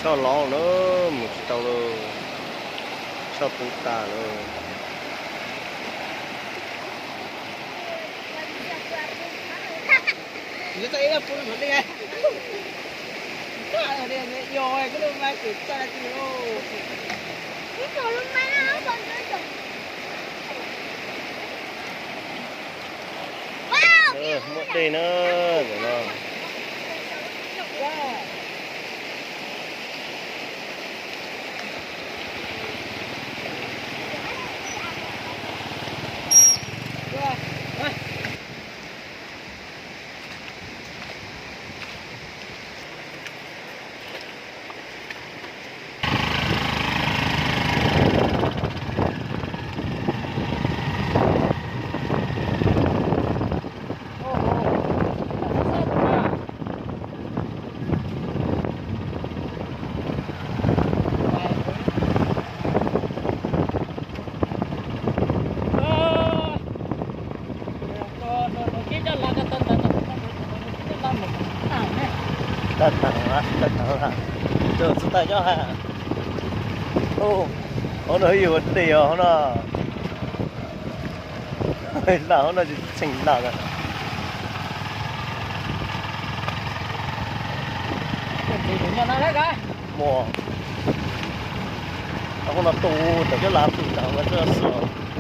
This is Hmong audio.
Toj los na, mus tsis tau lawm, soj pub tas lawm. Muaj dej na, ntawm no. Tag tag tag tag, cov xub tais nyob ha. Hauv no yus ua dej os hauv no. Laj hauv no tsis tshee laj. Muaj, hauv no tu, tam cov laj tu tas ua txoj xwb.